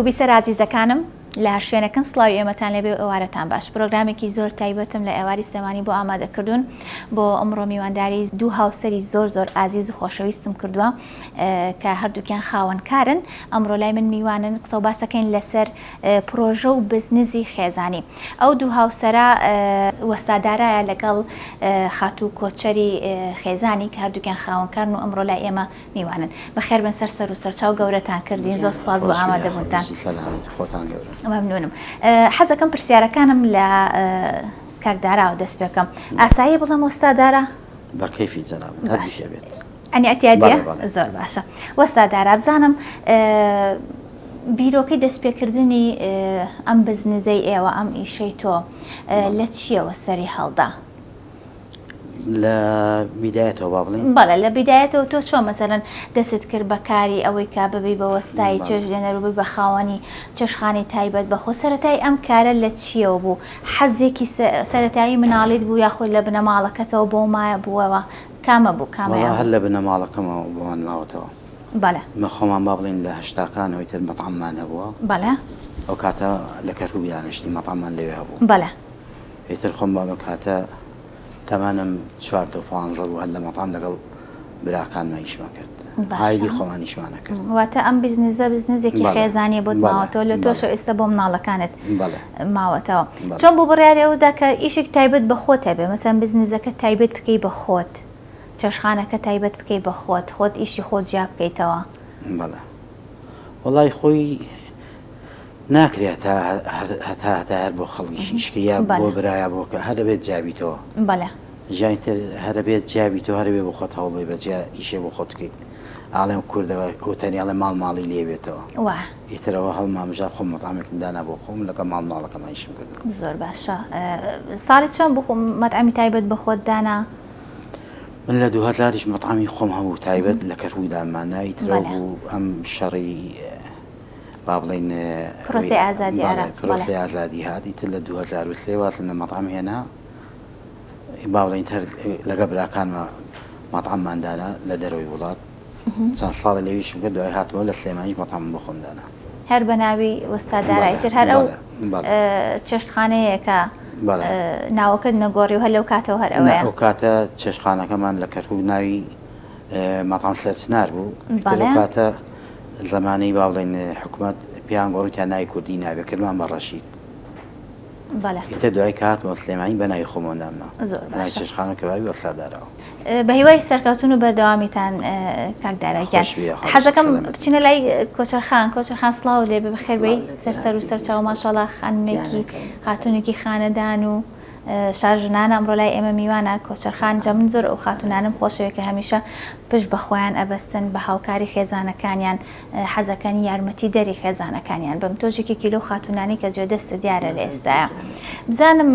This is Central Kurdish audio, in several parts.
بیسەرە ئازیزەکانم لە هەر شوێنەکن سڵاوی ئێمەتان لێبێ و ئێوارەتان باش پرۆگرامێکی زۆر تایبەتم لە ئێواری سلێمانی بۆ ئامادە کردوون بۆ ئەمڕۆ میوانداری دوو هاوسەری زۆر زۆر ئازیز و خۆشەویستم کردووە کە هەردووکیان خاوەنکارن ئەمڕۆ لای من میوانن قسە و باسەکەین لەسەر پرۆژە و بزنزی خێزانی ئەو دوو هاوسەرە وەستادارایە لەگەڵ خاتوو کۆچەری خێزانی کە هەردووکیان خاوەنکارن و ئەمڕۆ لای ئێمە میوانن. بەخێربێن سەر سەر و سەرچاو گەورەتان کردین زۆر سوپاس بۆ ئامادەبوونتان. خۆتان گەورە. مەمنونم. حەزەکەم پرسیارەکانم لە کاک داراوە دەست پێ بکەم. ئاساییە بڵێم وەستا دارا؟ بە کەیفی جەنابت هەر بیشێ بێت. ئەنی ئەتیادیە؟ زۆر باشە. وەستا دارا بزانم بیرۆکەی دەستپێکردنی ئەم بزنزەی ئێوە ئەم ئیشەی تۆ لە چییەوە سەری هەڵدا؟ لە بیدایەتەوە با بڵێین؟ بەڵێ لە بیدایەتەوە تۆ چۆن مەسەلەن دەستت کرد بە کاری ئەوەی کە ببی بە وەستای چێژلێنەر و ببی بە خاوەنی چێشتخانەی تایبەت بە خۆ سەرەتای ئەم کارە لە چییەوە بوو حەزێکی سەرەتایی مناڵیت بوو یاخود لە بنەماڵەکەتەوە بۆ مایە بووەوە کامە بوو کامەیان وەڵا هەر لە بنەماڵەکەمەوە بۆمان ماوەتەوە بەڵێ مە خۆمان با بڵێین لە هەشتاکانەوە ئیتر مەتعەممان هەبووە بەڵێ ئەو کاتە لە کەرکوک دانیشتین مەتعەممان لەوێ هەبوو بەڵێ ئیتر خۆم ئەو کاتە تەمەنم 14 و 15 بوو هەر لە مەتعەم لەگەڵ براکانما ئیشمان کرد هایلی خۆمان ئیشمان ئەکرد. واتە ئەم بزنزە بزنزێکی خێزانیە بۆت ماوەتەوە لە تۆشەوە ئێستا بۆ مناڵەکانت ماوەتەوە چۆن بوو بڕیاری ئەوە دا کە ئیشێک تایبەت بە خۆت هەبێ مەسەن بزنزەکە تایبەت بکەی بە خۆت چێشخانەکە تایبەت بکەی بە خۆت خۆت ئیشی خۆت جیا بکەیتەوە؟ بەڵێ وەڵی خۆی ناکرێ هەتا هەتا هەتا هەر بۆ خەڵکیش ئیش کەی یا بۆ برا یا بۆ کە هەر ئەبێت جیابیتەوە. بەڵێ. ژیانی تر هەر ئەبێت جیابیتەوە هەر ئەبێ بۆ خۆت هەوڵ بەی بە جیا ئیشێ بۆ خۆت بکەیت. ئاڵێم کوردەوە وتەنی ئەڵێ ماڵ ماڵی لێ بێتەوە. وا. ئیتر ئەوە هەڵمامژا خۆم مەتعەمێکم دانا بۆ خۆم لەگەڵ ماڵ مناڵەکەما ئیشم کردووە. زۆر باشە. ساڵی چەند بوو مەتعەمی تایبەت بە خۆت دانا؟ من لە دووهەزاریش مەتعەمی خۆم هەبوو تایبەت لە کەرکوک دامانا ئیتر ئەوە بوو ئەم شەڕی با بڵێین پرۆسەی ئازادی عێراق بەڵێ پرۆسەی ئازادی هات ئیتر لە 2003 وازم لە مەتعەم هێنا با بڵێین هەر لەگە براکانمە مەتعەممان دانا لە دەرەوەی وڵات چەند ساڵە لەویشم کرد دوای هاتمەوە لە سلێمانیش مەتعەمم بۆ خۆم دانا. هەر بە ناوی وەستا دارا ئیتر هەر ئەو چێشتخانەیە کە ناوەکەت نەگۆڕی و هەر لەو کاتەوە هەر ئەوەیە؟ ئەو کاتە چێشتخانەکەمان لە کەرکوک ناوی مەتعەم سەرچنار بوو ئیتر لەو کاتە زەمانەی با بڵێین حکومەت پێیان گۆڕی تا ناوی کوردی نابێ کردمان بە ڕەشید. بەڵێ. ئیتر دوای کە هاتمەوە سلێمانی بە ناوی خۆمەوە نامنا. زۆر بە ناوی باشە. چێشتخانە کەبابی وەستا داراوە. بە هیوای سەرکەوتن و بەردەوامیتان کاک دارا گیان. خۆش بی یاخوا حەزەکەم سەلامەت بی. بچینە لای کۆچەر خان. کۆچەر خان سڵاوت لێ بێ بەخێر بێی سڵاو لێ بێ سەر سەر و سەر ئازیزی چاو ماشاڵا خانمێکی گیانەکەم خاتوونێکی خانەدان و شاژنانە ئەمڕۆ لای ئێمە میوانە کۆچەر خان جا من زۆر ئەو خاتوونانەم خۆشەوێ کە هەمیشە پشت بە خۆیان ئەبەستن بە هاوکاری خێزانەکانیان حەزەکەن یارمەتی دەری خێزانەکانیان بم تۆش یەکێکی لەو خاتوونانەی کە جێ دەستت دیارە لە ئێستایا بزانم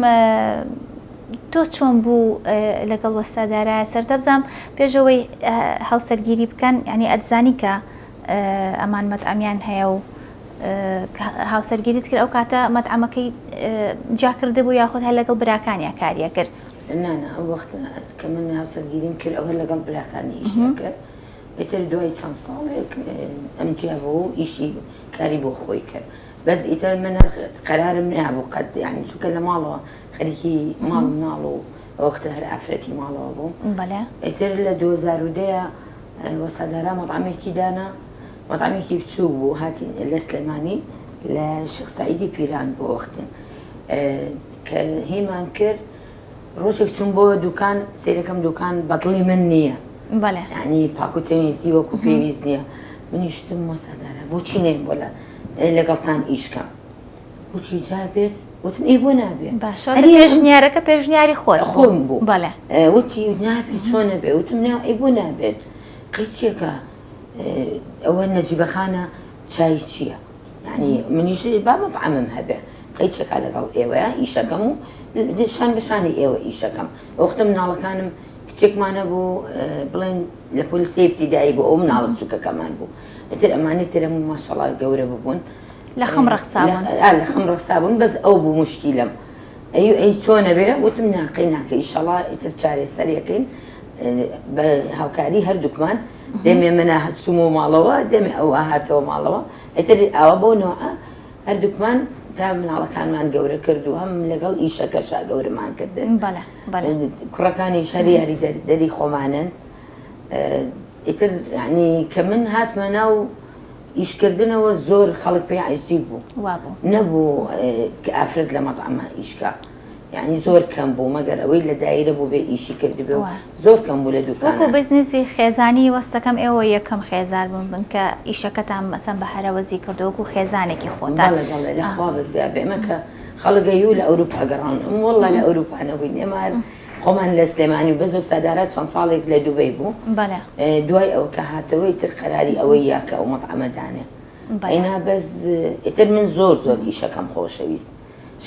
تۆ چۆن بوو لەگەڵ وەستا دارایە سەرتا بزانم پێشەوەی هاوسەرگیری بکەن یعنی ئەتزانی کە ئەمان مەتعەمیان هەیە و هاوسەرگیریت کرد ئەو کاتە مەتعەمەکەی جیا کردبوو یاخود هەر لەگەڵ براکانیا کاریە کرد؟ نا نا ئەو وەختە کە من هاوسەرگیریم کرد ئەو هەر لەگەڵ براکانی ئیشی ئەکرد ئیتر دوای چەند ساڵێک ئەم جیا بوو ئیشی کاری بۆ خۆی کرد بەس ئیتر من قەرارم نابوو قەت یانی چونکە لە ماڵەوە خەریکی ماڵ مناڵ و ئەو وەختە هەر ئافرەتی ماڵەوە بووم ئیتر لە 2010 وەستا دارا مەتعەمێکی دانا مەتعەمێکی بچووک بوو هاتین لە سلێمانی لە شێخ سەعیدی پیران بۆ وەختن کە هیمان کرد ڕۆژێک چووم بۆ دوکان سەیرەکەم دوکان بەدڵی من نییە بەڵێ یعنی پاک و تەمیزی وەکو پێویست نییە منیش وتم وەستا دارا بۆچی نەیەم بۆ لە لەگەڵتان ئیش کەم وتی جا بێت وتم ئەی بۆ نابێ باشە پێشنیارەکە پێشنیاری خۆت خۆم بوو بەڵێ وتی نابێت چۆن نەبێ وتم نا ئەی بۆ نابێت قەیچێکە ئەوە نەجیبە خانە چای چییە یعنی منیش با مەتعەمم هەبێ قەیچێکا لەگەڵ ئێوەیە ئیشەکەم و شان بە شانی ئێوە ئیشەکەم وەختە مناڵەکانم کچێکمان هەبوو بڵێن لە پۆلی سێ ئیبتیدایی بوو ئەو مناڵە بچووکەکەمان بوو ئیتر ئەمانی تر هەموو ماشەڵا گەورە ببوون لە خەم ڕەخسا بوون لە خەم ڕەخسا بوون بەس ئەو بوو مشکیلەم ئەی ئەی چۆنە بێ وتم ناقەی ناکە ئیشەڵا ئیتر چارەسەرێکین. بە هاوکاری هەردووکمان دەمێ منە چوومەوە ماڵەوە دەمێ ئەو هاتەوە ماڵەوە ئیتر ئاوا بەو نەوعە هەردووکمان تا مناڵەکانمان گەورە کرد و هەم لەگەڵ ئیشەکەشا گەورەمان کردن بەڵێ بەڵێ کوڕەکانیش هەر یاری دەری خۆمانن ئیتر یعنی کە من هاتمە ناو ئیشکردنەوە زۆر خەڵک پێی عەجیب بوو وابوو نەبوو کە ئافرەت لە مەتعەمە ئیشکا یانی زۆر کەم بوو مەگەر ئەوەی لە دایرە بووبێ ئیشی کردبێ و زۆر کەم بوو لە دوکانان. وەکو بزنسی خێزانی وەستەکەم ئێوە یەکەم خێزان بوون بن کە ئیشەکەتان مەسەن بە هەرەوەزی کردوە وەکو خێزانێکی خۆتان. بەڵێ بەڵێ لە خوا بەزیا بێ ئێمە کە خەڵک ئەیوو لە ئەوروپا گەڕاون ئەم وەڵا لە ئەوروپا نەبووین ئێمە هەر خۆمان لە سلێمانی و بەس وەستا دارا چەند ساڵێک لە دوبەی بوو بەڵێ. دوای ئەوە کە هاتەوە ئیتر قەراری ئەوەی یا کە ئەو مەتعەمە دانێ ئەینا بەس ئیتر من زۆر زۆر ئیشەکەم خۆشەویست.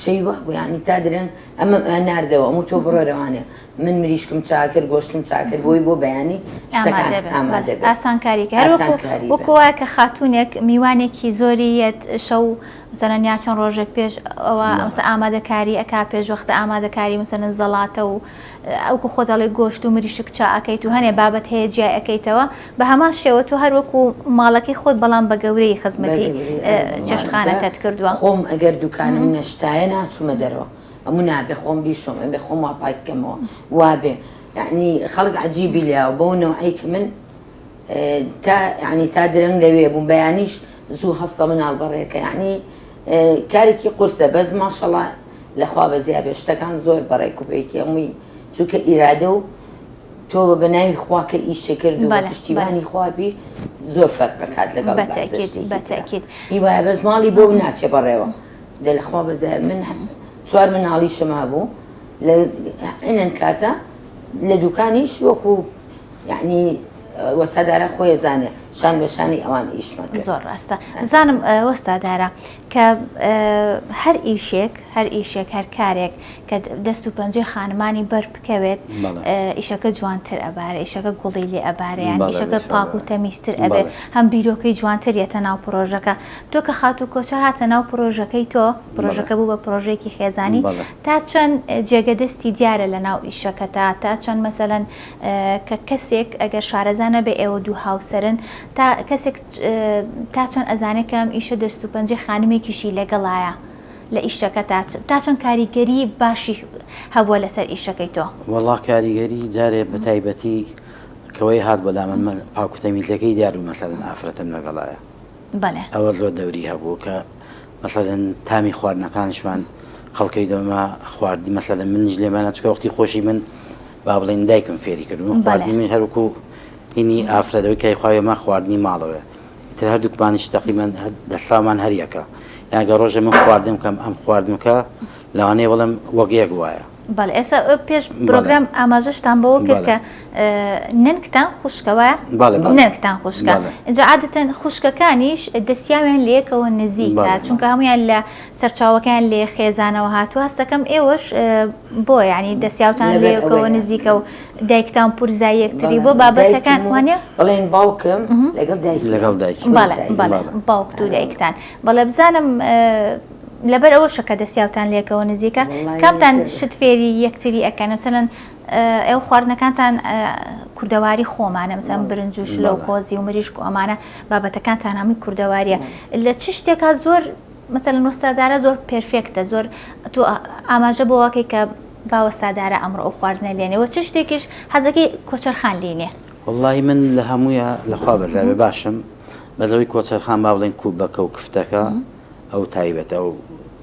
شەوی وا بوو یانی تا درەنگ ئەمەم ناردەوە ئەموو تۆ بڕۆ رەوانێ من مریشکم چاکرد گۆشتم چاکرد بۆی بۆ بەیانی شتەکان ئامادە بێ ئاسانکاری کە هەر وەکو ئاسانکاری بێ. وەکو وایە کە خاتوونێک میوانێکی زۆری یەت شەو مەسەلەن یا چەند ڕۆژێک پێش ئەوە مەسە ئامادەکاری ئەکا پێش وەختە ئامادەکاری مەسەلەن زەڵاتە و ئەوکو خۆت ئەڵێی گۆشت و مریشک چا ئەکەیت و هەنێ بابەت هەیە جیای ئەکەیتەوە بە هەمان شێوە تۆ هەر وەکو ماڵەکەی خۆت بەڵام بە گەورەی خزمەتی چێشتخانەکەت کردووە. خۆم ئەگەر دوکانم نەشتایە ناچوومە دەرەوە ئەموو نابێ خۆم بیشۆم ئەبێ خۆم وا پاک کەمەوە وابێ یەعنی خەڵک عەجیبی لێیاوە بەو نەوعەی کە من تا یەعنی تا درەنگ لەوێ بووم بەیانیش زوو هەستە مناڵ بەڕێکە یەعنی کارێکی قورسە بەس ماشەڵا لەخوا بەزیا بێ شتەکان زۆر بەڕێک و پێکی هەمووی چونکە ئیرادە و تۆ بە ناوی خوا کە ئیشە کرد و پشتیوانی خوا بی زۆر فەرق ئەکات لەگەڵ بەتەکیت هیوایە بەس ماڵی بۆ ناچێ بەڕێوە دە لەخوا بەزای من چوار مناڵیشم هەبوو لە عینەن کاتە لە دوکانیش وەکو یعنی وەستا دارا خۆی ئەزانێ شان بە شانی ئەوان ئیشمان کرد. زۆر ڕاستە بزانم وەستا دارا کە هەر ئیشێک هەر ئیشێک هەر کارێک کە دەست و پەنجەی خانمانی بەر بکەوێت ئیشەکە جوانتر ئەبارێ ئیشەکە گوڵی لێ ئەبارێ یان ئیشەکە پاک و تەمیزتر ئەبێ هەم بیرۆکەی جوانتر یەتە ناو پرۆژەکە تۆ کە خاتوو کۆچەر هاتە ناو پرۆژەکەی تۆ پرۆژەکە بوو بە پرۆژەیەکی خێزانی تا چەند جێگە دەستی دیارە لە ناو ئیشەکەتا تا چەند مەسەلەن کە کەسێک ئەگەر شارەزا نەبێ ئێوە دوو هاوسەرن تا کەسێک تا چەند ئەزانێ کە ئەم ئیشە دەست و پەنجەی خانمێکیشی لەگەڵایە لە ئیشەکەتا تا چەند کاریگەری باشی هەبووە لەسەر ئیشەکەی تۆ؟ وەڵا کاریگەری جارێ بە تایبەتی کەوەی هات بۆ لامن من پاک و تەمیزەکەی دیار بوو مەسەلەن ئافرەتم لەگەڵایە بەڵێ. ئەوە زۆر دەوری هەبوو کە مەسەلەن تامی خواردنەکانیشمان خەڵکەی دەما خواردی مەسەلەن منیش لێمانە چکە وەختی خۆشی من با بڵێین دایکم فێری کردم خواردنی من هەروکو هینی ئافرەتەوەی کای خوای مە خواردنی ماڵەوە ئیتر هەردووکمانیش تەقریبەن دەسامان هەر یەکە یان گەر ڕۆژێ من خواردن بکەم ئەم خواردن بکە لەوانەیە بڵێم وەک یەک وایە. بەڵێ ئێستا پێش پرۆگرام ئاماژەشتان بەوە کرد کە نەنکتان خوشکە وایە؟ نەنکتان خوشکە ئینجا عادەتەن خوشکەکانیش دەستیاویان لەیەکەوە نزیکە چونکە هەموویان لە سەرچاوەکەیان لە خێزانەوە هاتووە هەستەکەم ئێوەش بۆ یعنی دەستیاوتان لەیەکەوە نزیکە و دایکتان پورزای یەکتری بۆ بابەتەکان وانە؟ بڵێن باوکم لەگەڵ دایکی لەگەڵ دایکی بەڵێ بەڵێ باوکت و دایکتان بەڵێ بزانم لەبەر ئەوەشە کە دەستیاوتان لێکەوە نزیکە کامتان شت فێری یەکتری ئەکەن مەسەلەن ئێوە خواردنەکانتان کوردەواری خۆمانە مەسەلەن برنج و شلە و قۆزی و مریشک و ئەمانە بابەتەکانتان هەمووی کوردەواریە لە چ شتێکا زۆر مەسەلەن وەستا دارا زۆر perfect ە زۆر تۆ ئاماژە بۆواکەی کە با وەستا دارا ئەمڕۆ ئەو خواردنە لێنێ وە چ شتێکیش حەزەکەی کۆچەرخان لینێ وەڵڵاهی من لە هەموویا لە خوا بەزیابێ باشم بەس ئەوەی کۆچەرخان با بڵێین کوبەکە و کفتەکە ئەو تایبەتە ئەو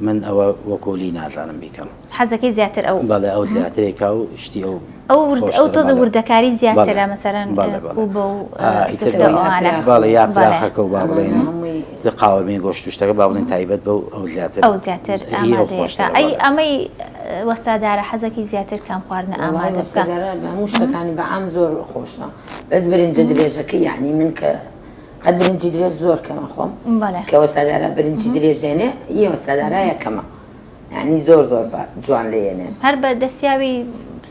من ئەوە وەکۆ لی نازانم بیکەم. حەزەکەی زیاتر ئەو. بەڵێ ئەو زیاترێ کا و شتی ئەو ئەو ورد ئەو تۆزە وردەکاری زیاترە مەسەلەن کوبە و کفتە و ئەوانە. بەڵێ یا پراخەکە و با بڵێین قاوەمی گۆشت و شتەکە با بڵێین تایبەت بەو ئەو زیاتر ئەو زیاتر ئامادەیە. ئەی ئەمەی وەستا دارا حەزەکەی زیاتر کام خواردنە ئامادە بکا؟ وەڵای وەستا دارا هەموو شتەکانی بە عام زۆر خۆشە بەس برنجە درێژەکەی یەعنی من کە قەت برنجی درێژ زۆر کەمە خۆم کە وەسادارا برنجی درێژ دێنێ یە وەسادارا یەکەمە یعنی زۆر زۆر بە جوان لێنێ هەر بە دەستیاوی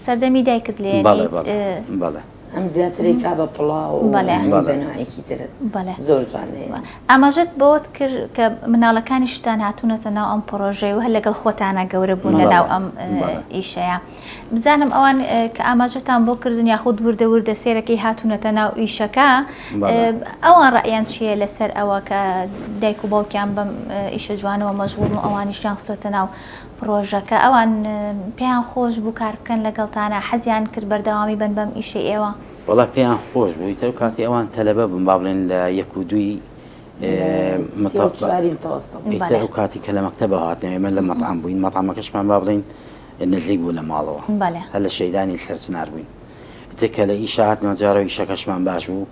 سەردەمی دایکت لێ بەڵێ بەڵێ بەڵێ. ئەم زیاتری کا بە پڵاو و بەڵێ. یانی بە نوعێکی تر بەڵێ. زۆر جوان لێ. ئاماژەت بەوەت کرد کە مناڵەکانیشتان هاتوونەتە ناو ئەم پڕۆژەیە و هەر لەگەڵ خۆتانا گەورە بوون لە ناو ئەم ئیشەیە. بزانم ئەوان کە ئاماژەتان بۆ کردن یاخود وردە وردە سێرەکەی هاتوونەتە ناو ئیشەکە ئەوان ڕەئیان چییە لەسەر ئەوە کە دایک و باوکیان بەم ئیشە جوانەوە مەشغوڵن و ئەوانیشیان خستۆتە ناو پڕۆژەکە ئەوان پێیان خۆش بوو کار بکەن لەگەڵتانا حەزیان کرد بەردەوامی بن بەم ئیشەی ئێوە؟ وەڵا پێیان خۆش بوو ئیتر کاتی ئەوان تەلەبە بوون با بڵێن لە یەک و دووی ئیتر ئەو کاتی کە لە مەکتەبە هاتنەوە ئێمە لە مەتعەم بووین مەتعەمەکەشمان با بڵێین نزیک بوو لە ماڵەوە هەر لە شەیدانی سەرچنار بووین ئیتر کە لە ئیشە هاتنەوە جارەوە ئیشەکەشمان باش بوو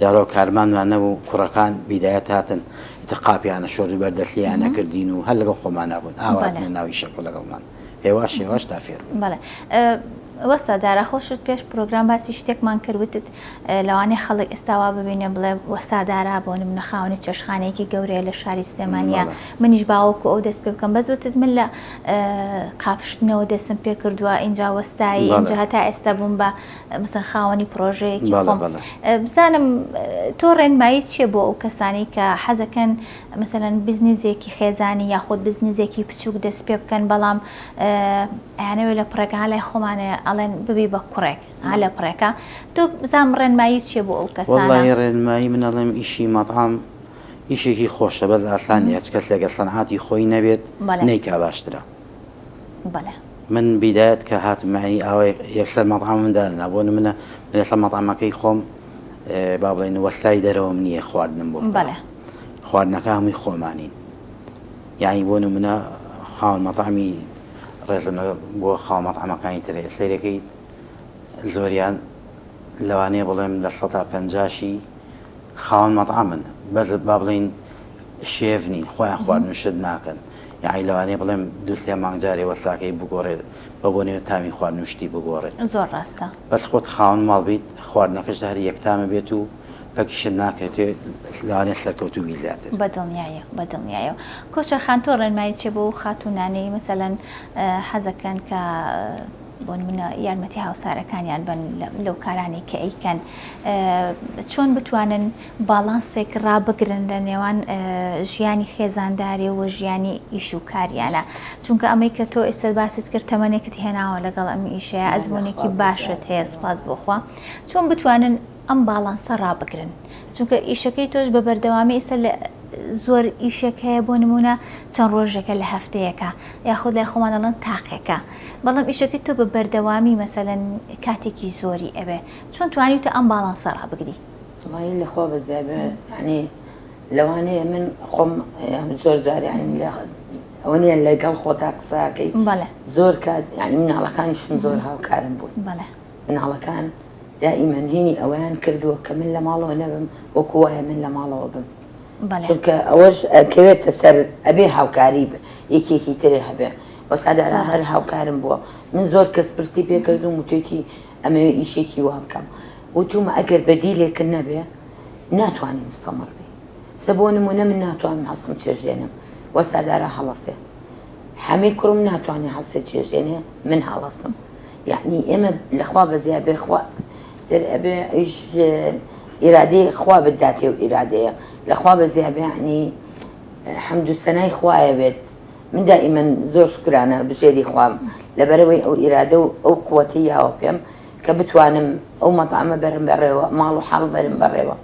جارەوە کارمانمان نەبوو کوڕەکان بیدایەت هاتن ئیتر قاپیانە شۆرد و بەردەسلیانە کردین و هەر لەگەڵ خۆمانا بوون ئاوا هاتنە ناو ئیشەکە لەگەڵمان هێواش هێواش تا فێر بووین. بەڵێ وەستا دارا خۆشت پێش پرۆگرام باسی شتێکمان کرد وتت لەوانەیە خەڵک ئێستا وا ببینێ بڵێ وەستا دارا بۆ نمونە خاوەنی چێشتخانەیەکی گەورەیە لە شاری سلێمانیە منیش با وەکو ئەو دەست پێ بکەم بەس وتت من لە قاپشتنەوە دەستم پێ کردووە ئینجا وەستایی ئینجا هەتا ئێستا بووم بە مەسەن خاوەنی پرۆژەیەکی خۆم بزانم تۆ ڕێنمایی چییە بۆ ئەو کەسانی کە حەزەکەن مەسەلەن بزنزێکی خێزانی یاخود بزنزێکی بچووک دەست پێ بکەن بەڵام ئەیانەوێ لە پڕێکا لای خۆمانێ ئەڵێن ببی بە کوڕێک ها لە پڕێکا تۆ بزانم ڕێنمایی چییە بۆ ئەو کەسانە؟ وەڵڵاهی ڕێنمایی من ئەڵێم ئیشی مەتعەم ئیشێکی خۆشە بەس ئاسان نیە هەچ کەسێک گەر سەنعاتی خۆی نەبێت نەیکا باشترە. بەڵێ. من بیدایەت کە هاتم یانی ئاوا یەکسەر مەتعەمم دانەنا بۆ نمونە من ئێستا مەتعەمەکەی خۆم با بڵێین وەستای دەرەوەم نییە خواردنم بۆ بکا خواردنەکە هەمووی خۆمانین یانی بۆ نمونە خاوەن مەتعەمی ڕێزم لەگەڵ بۆ خاوەن مەتعەمەکانی تر سەیرەکەیت زۆریان لەوانەیە بڵێم لە سەتا پەنجاشی خاوەن مەتعەمن بەس با بڵێین شێف نین خۆیان خواردن و شت ناکەن یەعنی لەوانەیە بڵێم دوو سێ مانگ جارێ وەساکەی بگۆڕێت بە بۆنەوە تامی خواردن و شتی بگۆڕێت زۆر ڕاستە. بەس خۆت خاوەن ماڵ بیت خواردنەکەشت هەر یەک تامە بێت و پەکیشت ناکەوێت لەوانەیە سەرکەوتوو بی زیاتر. بە دڵنیایەوە بە دڵنیایەوە. کۆچەر خان تۆ ڕێنمایی چیە بۆ ئەو خاتوونانەی مەسەلەن حەزەکەن کە بۆ نمونە یارمەتی هاوسارەکانیان بن لەو کارانەی کە ئەیکەن چۆن بتوانن باڵانسێک ڕابگرن لە نێوان ژیانی خێزانداری و ژیانی ئیش و کاریانە چونکە ئەمەی کە تۆ ئێستا باست کرد تەمەنێکت هێناوە لەگەڵ ئەم ئیشەیە ئەزمونێکی باشت هەیە سوپاس بۆخوا چۆن بتوانن ئەم باڵانسە ڕابگرن چونکە ئیشەکەی تۆش بە بەردەوامی ئێستا لە زۆر ئیشێک هەیە بۆ نمونە چەند ڕۆژێکە لە هەفتەیەکە یاخود لای خۆمان دەڵێن تاقێکە بەڵام ئیشەکەی تۆ بە بەردەوامی مەسەلەن کاتێکی زۆری ئەوێ چۆن توانیوتە ئەم باڵانسە ڕابگری؟ وەڵایی لە خوا بەزیا بێ یانی لەوانەیە من خۆم زۆر جار یانی لە ئەوە نییە لەگەڵ خۆتا قساکەی زۆر کات یانی مناڵەکانیشم زۆر هاوکارم بوون مناڵەکان دائیمەن هینی ئەوەیان کردووە کە من لە ماڵەوە نەبم وەکو وایە من لە ماڵەوە بم چونکە ئەوەش ئەکەوێتە سەر ئەبێ هاوکاری یەکێکی ترێ هەبێ وەستا دارا هەر هاوکارم بووە من زۆر کەس پرسی پێ کردوم وتێتی ئەمەوێ ئیشێکی وا بکەم وتومە ئەگەر بەدیلێکت نەبێ ناتوانی مستەمڕ بی سە بۆ نمونە من ناتوانم هەستم چێژێنم وەستا دارا هەڵەسێ حەمەی کوڕم ناتوانێ هەستێ چێژێنێ من هەڵەسم یەعنی ئێمە لەخوا بەزیا بێ خوا تر ئەبێ ئیش ئیرادەی خوا بداتێ و ئیرادەیە لەخوا بەزیا بێ یەعنی حەمد و سەنای خوایە بێت من دائیمەن زۆر شوکرانە بژێری خوام لەبەرئەوەی ئەو ئیرادە و ئەو قوەتەی یاوە پێم کە بتوانم ئەو مەتعەمە بەرم بەڕێوە ماڵ و حاڵ بەرم بەڕێوە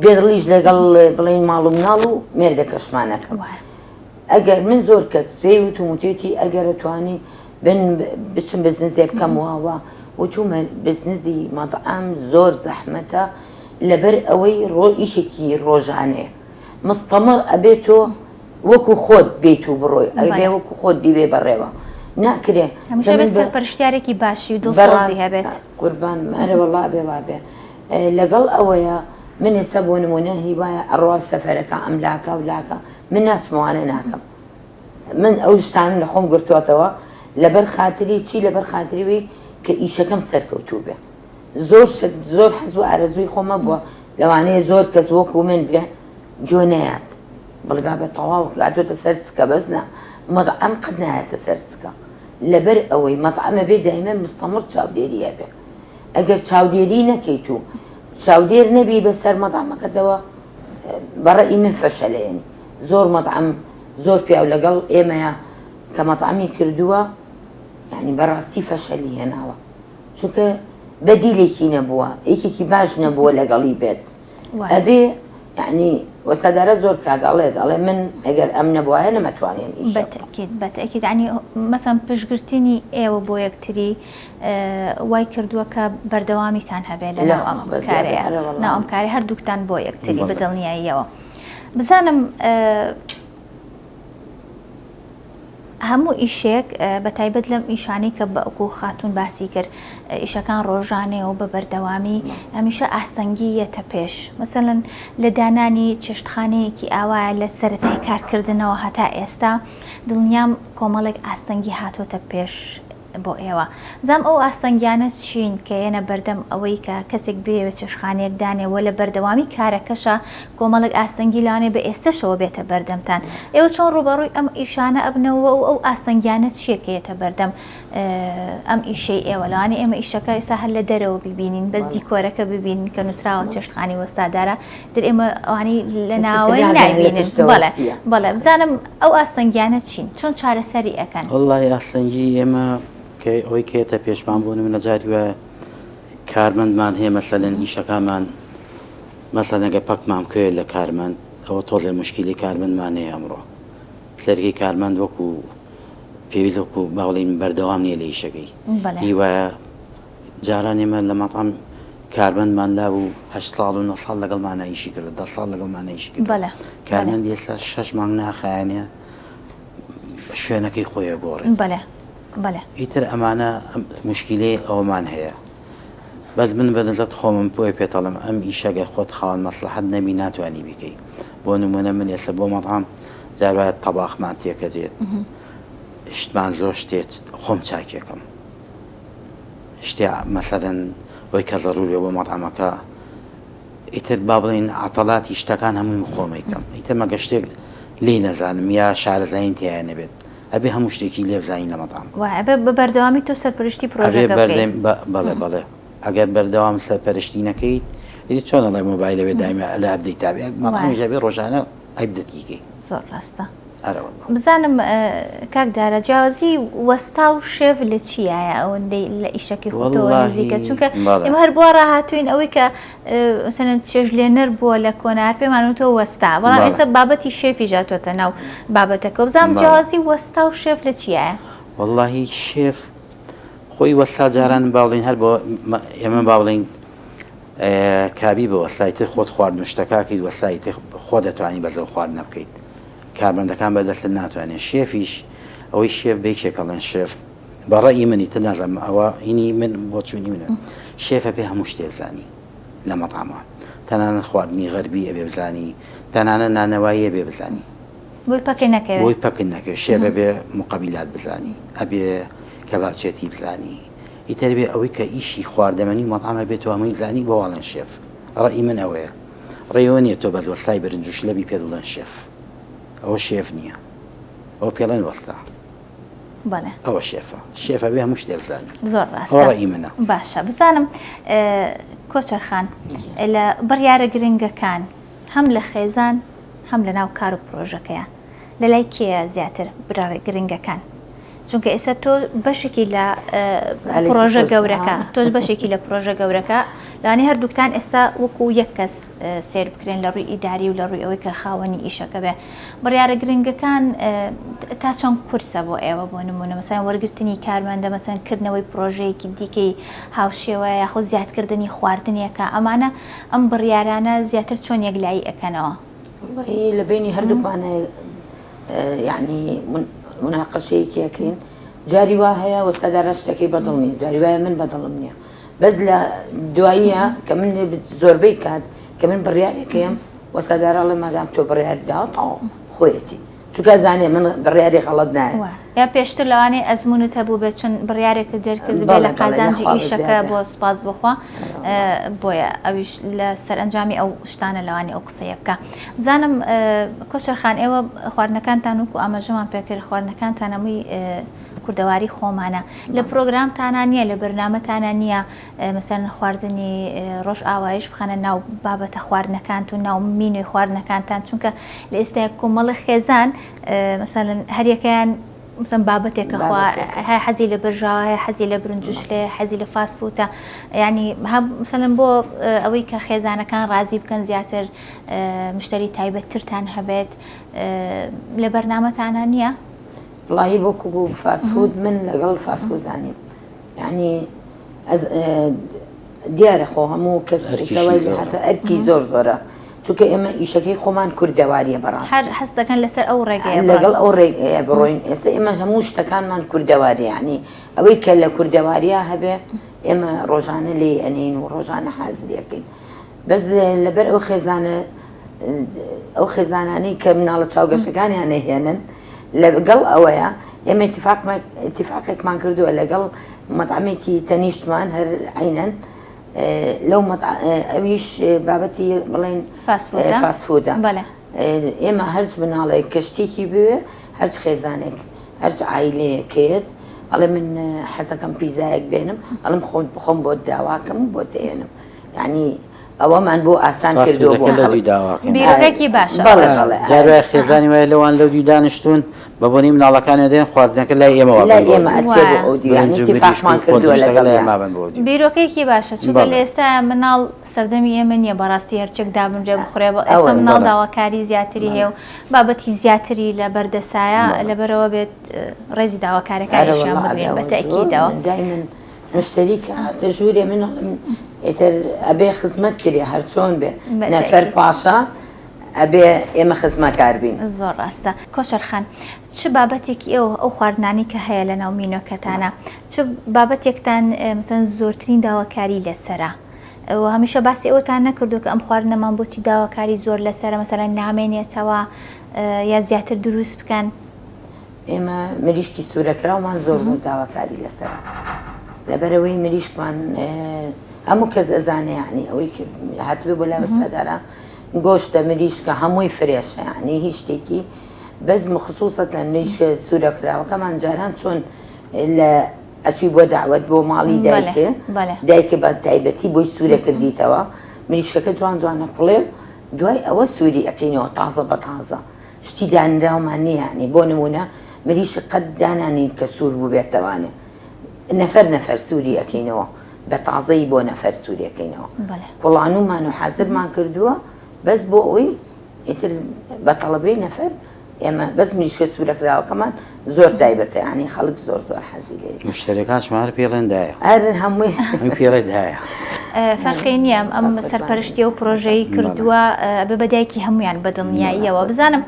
بێدڵیش لەگەڵ بڵێین ماڵ و مناڵ و مێردەکەشمان ئەکەم ئەگەر من زۆر کەس پێی وتوم وتویەتی ئەگەر ئەتوانی بن بچم بزنزێ بکەم وا وا وتومە بزنزی مەتعەم زۆر زەحمەتە لەبەر ئەوەی ڕۆ ئیشێکی ڕۆژانەیە مستەمڕ ئەبێ تۆ وەکو خۆت بێیت و بڕۆی ئەبێ وەکو خۆت بیبێ بەڕێوە ناکرێ هەمیشە بێ سەرپەرشتیارێکی باشی و دڵسۆزی هەبێت. قوربان ئەرێ وەڵا ئەبێ وابێ لەگەڵ ئەوەیە من ئێستا بۆ نمونە هیوایە ئەڕوا سەفەرەکە ئەم لاکە و لاکە من ناچمەوانە ناکەم من ئەو شتانەم لە خۆم گرتووەتەوە لەبەر خاتری چی لەبەر خاتری وی کە ئیشەکەم سەرکەوتوو بێ زۆر شت زۆر حەز و ئارەزووی خۆم هەبووە لەوانەیە زۆر کەس وەکوو من بێ گوێ نەیات بڵێ بابە تەواو هاتۆتە سەر سکە بەس نا مەتعەم قەت نایەتە سەر سکە لەبەر ئەوەی مەتعەمە بێ دایمە مستەمڕ چاودێری هەبێ. ئەگەر چاودێری نەکەیت و چاودێر نەبی بەسەر مەتعەمەکەتەوە بەڕەئی من فەشەلە یەنی زۆر مەتعەم زۆر پیاو لەگەڵ ئێمەیە کە مەتعەمی کردووە یعنی بەڕاستی فەشەلی هێناوە چونکە بەدیلێکی نەبووە یەکێکی باش نەبووە لەگەڵی بێت ئەبێ یعنی وەستا دارا زۆر کات ئەڵێت ئەڵێ من ئەگەر ئەم نەبوایە نەمەتوانی ئەم ئیشە بکەم. بەتەئکید بەتەئکید یعنی مەسەن پشتگرتنی ئێوە بۆ یەکتری وای کردووە کە بەردەوامیتان هەبێ لە ناو ئەم کارەیە ناو ئەم کارەی هەردووکتان بۆ یەکتری بە دڵنیاییەوە بزانم هەموو ئیشێک بە تایبەت لەم ئیشانەی کە بەکو خاتوون باسی کرد ئیشەکان ڕۆژانەیە و بە بەردەوامی هەمیشە ئاستەنگی یەتە پێش مەسەلەن لە دانانی چێشتخانەیەکی ئاوایە لە سەرەتای کارکردنەوە هەتا ئێستا دڵنیام کۆمەڵێک ئاستەنگی هاتۆتە پێش بۆ ئێوە. بزانم ئەو ئاستەنگیانە چین کە یەنە بەردەم ئەوەی کە کەسێک بیەوێت چێشتخانەیەک دانێ وە لە بەردەوامی کارەکەشا کۆمەڵێک ئاستەنگی لەوانەیە بە ئێستەشەوە بێتە بەردەمتان. ئێوە چۆن ڕووبەڕووی ئەم ئیشانە ئەبنەوە و ئەو ئاستەنگیانە چیە کە یەتە بەردەم ئەم ئیشەی ئێوە؟ لەوانەیە ئێمە ئیشەکە ئێستا هەر لە دەرەوە بیبینین بەس دیکۆرەکە ببینین کە نووسراوە چێشتخانەی وەستا دارا ئیتر ئێمە ئەوانەی لە ناوەوەین نایبینن. بەڵێ بەڵێ بزانم ئەو ئاستەنگیانە چین؟ چۆن چارەسەری ئەکەن؟ وەڵڵاهی ئاستەنگی ئێمە کە ئەوەی کە یەتە پێشمان بۆ نمونە جاری وایە کارمەندمان هەیە مەسەلەن ئیشەکانمان مەسەلەن گەر پەکمان بکەوێت لە کارمەند ئەوە تۆزێ موشکیلەی کارمەندمان هەیە ئەمڕۆ سەرگەی کارمەند وەکو پێویست وەکو با بڵێین بەردەوام نییە لە ئیشەکەی هی وایە جاران ئێمە لە مەتعەم کارمەندمان لابوو هەشت ساڵ و نۆ ساڵ لەگەڵمانا ئیشی کردووە، دە ساڵ لەگەڵمانا ئیشی کردووە. بەڵێ. کارمەندی ئێستا شەش مانگ ناخایەنێ شوێنەکەی خۆی ئەگۆڕێت. بەڵێ. بەڵێ. ئیتر ئەمانە موشکیلەی ئەوەمان هەیە. بەس من بە نەزەت خۆمم بۆیە پێت ئەڵێم ئەم ئیشە گەر خۆت خاوەن مەسڵەحەت نەبی ناتوانی بیکەی. بۆ نموونە من ئێستا بۆ مەتعەم جار وایە تەباخمان تێکەجێت، شتمان زۆر شتێ خۆم چاکیەکەم. شتێ مەسەلەن ئەوەی کە زەروور بێ بۆ مەتعەمەکە ئیتر با بڵێین عەتەڵاتی شتەکان هەمووی من خۆم ئەیکەم ئیتر مەگە شتێک لێی نەزانم یا شارەزاییم تیایا نەبێت ئەبێ هەموو شتێکی لێ بزانین لە مەتعەم. وایە ئەبێ بە بەردەوامی تۆ سەرپەرشتی ئەبێ پرۆژەکە بکەی. بەردەم بەڵێ بەڵێ ئەگەر بەردەوام سەرپەرشتی نەکەیت ئیتر چۆن ئەڵێ مۆبایل ئەبێ دایمە لە update تا بێ وایە. مەتعەمیش ئەبێ ڕۆژانە update ی کەی. زۆر ڕاستە. ئەرەوەڵا. بزانم کاک دارا جیاوازی وەستا و شێف لە چیایە ئەوەندەی لە ئیشەکەی خۆتەوە نزیکە چونکە ئێمە هەر بۆ ڕاهاتوین ئەوەی کە مەسەلەن چێژلێنەر بووە لە کۆنار پێمان وتەوە وەستا بەڵام ئێستا بابەتی شێفی ژاتۆتە ناو بابەتەکە بزانم جیاوازی وەستا و شێف لە چیایە وەڵڵاهی شێف خۆی وەستا جاران با بڵێین هەر بۆ ئێمە با بڵێین کابی بە وەستای تر خۆت خواردن و شتەکەکەیت وەستای تر خۆ دەتوانی بەزەو خواردنە بکەیت کارمەندەکان بە دەستت ناتوانێت شێفیش ئەوەی شێف بە یەکێک ئەڵێن شێف بە ڕەئی منی تر نازانم ئەوە هینی من بۆچوونی منە شێف ئەبێ هەموو شتێ بزانی لە مەتعەما تەنانەت خواردنی غەربی ئەبێ بزانی تەنانەت نانەوایی ئەبێ بزانی بۆی پەکە نەکەوێ بۆی پەکن نەکەوێ شێف ئەبێ مقەبیلات بزانی ئەبێ کەبابچێتی بزانی ئیتر بێ ئەوەی کە ئیشی خواردەمەنی و مەتعەم ئەبێ تۆ هەمووی بزانی بۆ واڵێن شێف ڕەئی من ئەوەیە ڕێی ئەوە نیە تۆ بەس وەستای برنج و شلە بی پێت بڵێن شێف ئەوە شێف نیە ئەوە پێڵێن وەستا بەڵێ ئەوە شێفە شێف ئەبێ هەموو شتێ بزانێ زۆر ڕاستە ئەوە ڕەئی منە. باشە بزانم کۆچەر خان لە بڕیارە گرنگەکان هەم لە خێزان هەم لە ناو کار و پرۆژەکەیا لە لای کێیە زیاتر برارە گرنگەکان چونکە ئێستا تۆ بەشێکی لە پرۆژە گەورەکە تۆش بەشێکی لە پرۆژە گەورەکە لانی هەردووکتان ئێستا وەکو یەک کەس سێر بکرێن لە ڕووی ئیداری و لە ڕووی ئەوەی کە خاوەنی ئیشەکە بێ بڕیارە گرنگەکان تا چەند قورسە بۆ ئێوە بۆ نمونە مەسەن وەرگرتنی کارمەندە مەسەن کردنەوەی پرۆژەیەکی دیکەی هاوشێوە یاخود زیادکردنی خواردنێکە ئەمانە ئەم بڕیارانە زیاتر چۆن یەکلایی ئەکەنەوە؟ وەڵی لە بەینی هەردووکمانە یعنی مناقەشەیەکی ئەکەین جاری وا هەیە وەستا دارا شتەکەی بەدڵ نییە جاری وایە من بەدڵم نییە بەس لە دواییە کە من زۆربەی کات کە من بڕیارێکەیەم وەستا دارا ئەڵێ مادام تۆ بڕیاری داوە تەواو خۆیەتی چونکە زانێ من بڕیاری غەڵەت نایە یا پێشتر لەوانەیە ئەزموونت هەبووبێت چەند بڕیارێکت دەرکردبێت لە قازانجی ئیشەکە بۆ سوپاس بۆ خوا بۆیە ئەویش لە سەرئەنجامی ئەو شتانە لەوانەیە ئەو قسەیە بکا بزانم کۆچەر خان ئێوە خواردنەکانتان وەکو ئاماژەمان پێکرد خواردنەکانتان هەمووی. کوردەواری خۆمانە لە پرۆگرامتانا نییە لە بەرنامەتانا نییە مەسەلەن خواردنی ڕۆژئاوایش بخەنە ناو بابەتە خواردنەکانت و ناو مینوی خواردنەکانتان چونکە لە ئێستا کۆمەڵە خێزان مەسەلەن هەریەکەیان مثلەن بابەتێکە خوا هەیە حەزی لە برژاوە هەیە حەزی لە برنجوشلێ حەزی لە فاست فوتە یعنی مثلەن بۆ ئەوەی کە خێزانەکان ڕازی بکەن زیاتر مشتری تایبەتترتان هەبێت لە بەرنامەتانە نییە؟ وڵی بۆ کوگو فاست فود من لەگەڵ فاست فوددا نیم یعنی ئەز دیارە خۆ هەموو کەس ئەرکیشی زۆرە. ئەرکی زۆر زۆرە چونکە ئێمە ئیشەکەی خۆمان کوردەواریە بەڕاستی هەر حەز دەکەن لەسەر ئەو ڕێگەیە بڕۆن. لەگەڵ ئەو ڕێگەیە بڕۆین ئێستا ئێمە هەموو شتەکانمان کوردەواریە یعنی ئەوەی کە لە کوردەواریا هەبێ ئێمە ڕۆژانە لێی ئەنێین و ڕۆژانە حازری ئەکەین بەس لەبەر ئەو خێزانە ئەو خێزانانەی کە مناڵە چاوگەشەکانیان ئەهێنن لەگەڵ ئەوەیە ئێمە ئیتیفاقێکمان کردووە لەگەڵ مەتعەمێکی تەنیشتمان هەر عەینەن لەو ئەویش بابەتی بڵێن فاستفودە ئێمە هەرچ مناڵێک کە شتێکی بوێ هەرچ خێزانێک هەرچ عیلەیەک کێت ئەڵێ من حەزەکەم پیزایەک بێنم ئەڵم خۆم بخۆم بۆت داواکەم بۆ دەێنم یعنی ئەوەمان بۆ ئاسان کردووە بۆ فاستفودەکە لەو خەڵک. دوی داواکەین. بیرۆکەیەکی باشە. بەڵێ بەڵێ. جار وایە خێزانی وایە لەوان لەو دوی دانیشتوون بە بۆنەی مناڵەکانیان دێن خواردنەکە لای ئێمەوە لای بن بۆ ئێمە دوو. ئەچێ بۆ وایە. ئەو دوو یانی برنج و مریشک ئیتیفاقمان و کردووە قۆندوو شتەکە لای لەگەڵیان. ئێمە بن بۆ دوو. بیرۆکەیەکی باشە چونکە لە بەڵێ. ئێستایا مناڵ سەردەمی ئێمە نییە بەڕاستی هەرچێک دابنرێ بخورێ ئێستا ئەوەیە. مناڵ بەڵێ. داواکاری زیاتری هەیە بەڵێ. و بابەتی زیاتری لە بەردەسایە بەڵێ. لەبەرئەوە بێت ڕێزی ئەرە داواکارەکانیشیان وەڵا ئەبێ بگرین بە ئەوە زۆر تەئکیدەوە. من دایمەن مشتەری کە هاتە ژوورێ من ئەڵێم ئیتر ئەبێ خزمەت کرێ هەر چۆن بێ نەفەر بەتەئکید. پاشا ئەبێ ئێمە خزمەکار بین. زۆر ڕاستە کۆچەر خان چ بابەتێکی ئێوە ئەو خواردنانەی کە هەیە لەناو مینۆکەتانە چ بابەتێکتان مەسەن زۆرترین داواکاری لەسەرە و هەمیشە باسی ئەوەتان نەکردووە کە ئەم خواردنەمان بۆچی داواکاری زۆر لەسەرە مەسەلەن نامێنێتەوە یا زیاتر دروست بکەن؟ ئێمە مریشکی سوورەکراومان زۆر زۆر داواکاری لەسەرە لەبەرەوەی مریشکمان هەموو کەس ئەزانێ یعنی ئەوەی کە هاتبێ بۆ لای وەستادارە گۆشتە مریشکە هەمووی فرێشە یعنی هیچ شتێکی بەس مخصوصەتەن مریشکە سوورەکراوەکەمان جاران چۆن لە ئەچووی بۆ داوەت بۆ ماڵی دایکێ دایکە بە تایبەتی بۆی سوورە کردیتەوە مریشکەکە جوان جوانە کوڵێ دوای ئەوە سووری ئەەکەینەوە تازە بە تازە شتی دانراومان نیە یانی بۆ نمونە مریشک قەت دانانێین کە سوور بووبێتەوانێ نەفەر نەفەر سووری ئەکەینەوە بە تازەیی بۆ نەفەر سووری ئەکەینەوە کوڵانومان و حازرمان کردووە بەس بۆ ئەوەی ئیتر بە تەڵەبەی نەفەر ئێمە بەس مریشکە سوورەکراوەکەمان زۆر تایبەتە یانی خەڵک زۆر زۆر حەزی لێ مشتەرەکانشمان هەر پێڵێن دایە هەر هەمووی هەمووی پێڵێ دایە. فەرقی نییە ئەم سەرپەرشتی و پرۆژەی کردووە بە بە دایکی هەمویان بە دڵنیاییەوە بزانم